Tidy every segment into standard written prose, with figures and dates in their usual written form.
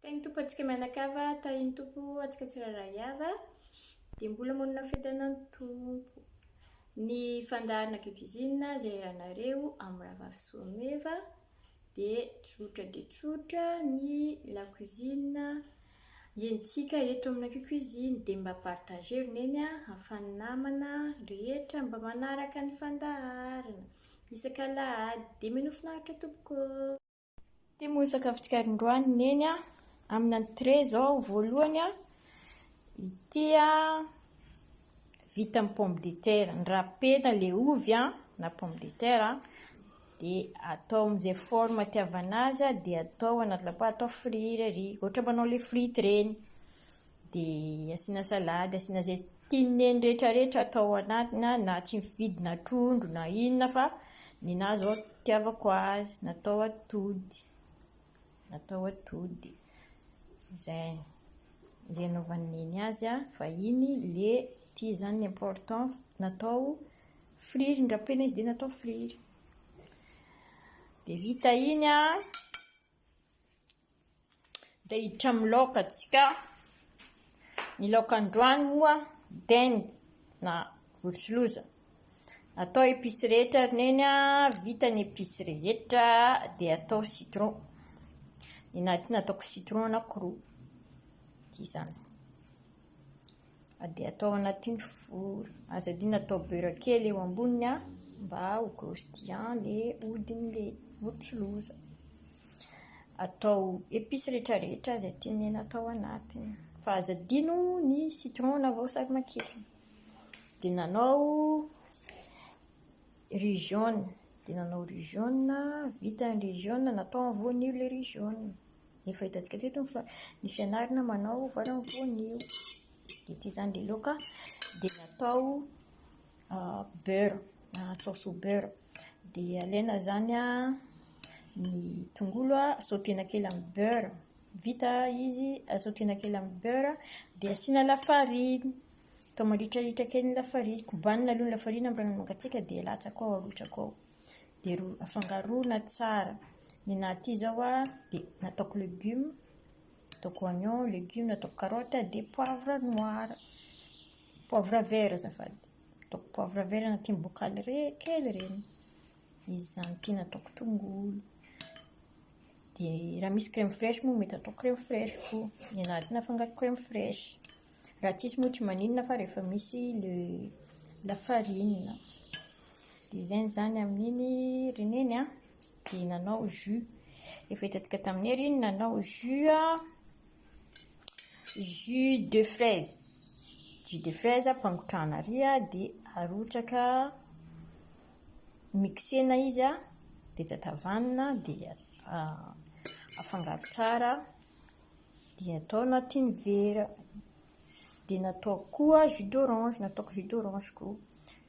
Tahin'ny Tompo antsika mianakavy, tahin'ny Tompo antsika tsirairay avy, dia mbola monina fiadanan'ny Tompo. Ny fandaharana Cuisine izay iarahanareo amin'ny rahavavy Soameva dia tsotra dia tsotra ny la cuisine henontsika eto amin'ny Cuisine dia mba partager ry neny ahafahan'ny namana rehetra mba manaraka ny fandaharana isak'alahady dia mino finaritra tompoko. Ity moa ny sakafontsika androany neny a, amin'ny entrée izao voalohany a, ity a vita amin'ny pomme de terre, ny rapena ilay ovy a na pomme de terre a, dia atao amin'izay forme itiavana azy a, dia atao anaty lapoaly, atao frire ery, ohatra manao ilay frite ireny, dia asiana salade, asiana izay tian'i neny rehetra rehetra atao anatiny na tsy mividy na trondro na inona fa nenahy zao itiavako azy, natao atody, natao atody, izay, izay anaovan'i neny azy fa iny le ity zany ny important natao friry, norapena izy dia natao friry, dia vita iny an. Dia hiditra amin'ny laoka antsika. Ny laoka androany moa dinde na vorontsiloza. Atao épices rehetra ry neny a, vita ny épices rehetra dia atao citron. Ny anahy ity nataoko citron anankiroa. Ity izany. Dia atao anatin'ny four. Aza adino atao beurre kely eo amboniny mba ho croustillant ilay hodin'ilay vorontsiloza. Atao épices rehetrarehetra izay tian'ny atao anatiny. Fa aza adino ny citron na voasary makirana. Dia nanao riz jaune, dia nanao riz jaune, vita ny riz jaune natao amin'ny voanio ilay riz jaune. Efa hitantsika teto ny fianarana manao vary amin'ny voanio. Dia ity izany ilay laoka dia natao beurre, sauce au beurre. Dia alaina izany ny tongolo, sautena kely amin'ny beurre. Vita izy, sautena kely amin'ny beurre dia asiana lafarina. Atao maritraritra kely ny lafarina. Kobanina aloha ny lafarina amin'ny rano mangatsiaka dia alatsaka ao, arotsaka ao. Dia afangaroana tsara. Ny anahy ity izao dia nataoko légume, nataoko oignon, légume, nataoko carotte dia poivre noir, poivre vert azafady, nataoko poivre vert anatin'ny bocal kely ireny. Izy izany ity nataoko tongolo. Dia raha misy crème fraiche moa mety atao crème fraiche koa. Ny anahy ity nafangaro crème fraiche. Raha tsisy moa tsy maninona fa rehefa misy le lafarine. Dia izay izany amin'iny ry neny a. Dia nanao jus. Efa hitantsika tamin'ny hery iny nanao jus a. Jus de fraise. Jus de fraise ampangotrahana ary dia arotsaka mixena izy dia tatavanina dia afangaro tsara dia atao anatin'ny vera. Dia natao koa jus d'orange, nataoko jus d'orange koa.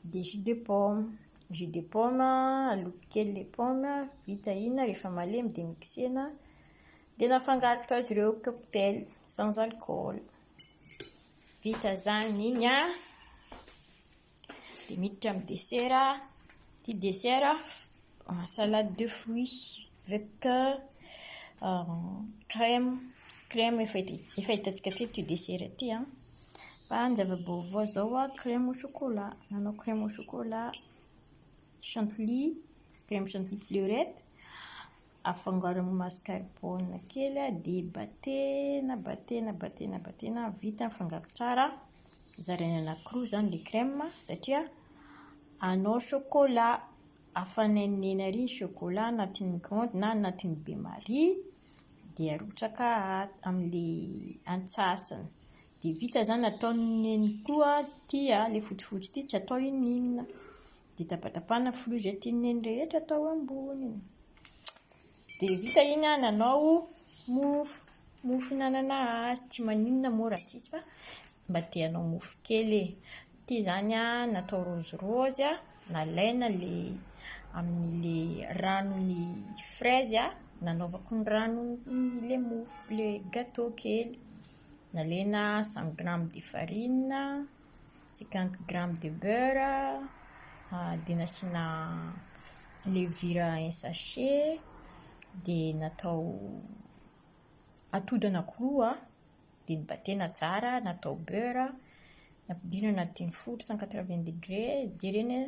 Dia jus de pomme, jus de pomme aloko kely ilay pomme, vita iny rehefa malemy dia mixena dia nafangaroko tao izy ireo cocktail sans alcool. Vita izany iny an. Dia miditra amin'ny dessert, ity dessert salade de fruits avec crème, crème efa efa hitantsika teto ity dessert ity an, fa ny zava-baovao izao an crème au chocolat, nanao crème au chocolat chantilly, crème chantilly fleurette, afangaro amin'ny mascarpone kely dia batena, batena, batena, batena, vita mifangaro tsara, zaraina anankiroa izany ilay crème satria hanao chocolat, afanain'i neny ary ny chocolat anatin'ny micro-ondes na anatin'ny bain-marie dia arotsaka amin'ilay antsasany. Dia vita izany ataon'i neny koa ity ilay fotsifotsy ity tsy atao inoninona. Dia tapatapahana fruits izay tian'i neny rehetra atao amboniny. Dia vita iny an, nanao mofo, mofo hinanana azy, tsy maninona moa raha tsisy fa mba te hanao mofo kely e. Ity izany an, natao rôzirôzy an, nalaina ilay amin'ilay ranon'ny fraise an, nanaovako ny ranon'ilay mofo, ilay gâteau kely. Nalaina cent grammes de farine, 50 grammes de beurre, dia nasiana levure un sachet, dia natao. Atody anankiroa dia nobatena tsara, natao beurre, nampidirina anatin'ny four 180 degrés, jerena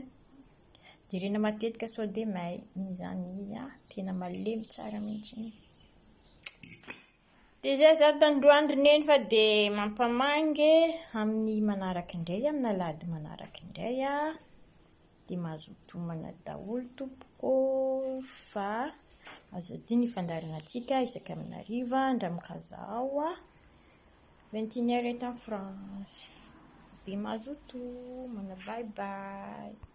jerena matetika sao dia may. Iny izany izy an, tena malemy tsara mihitsy iny. Dia izay za tandroany ry neny fa dia mampamangy amin'ny manaraka indray, amin'ny alahady manaraka indray. Dia mazotoa homana daholo tompoko fa aza adino ny fandaharanantsika isaky amin'ny hariva Andramikazao 21 heures eto en France. Dia mazotoa homana, bye bye.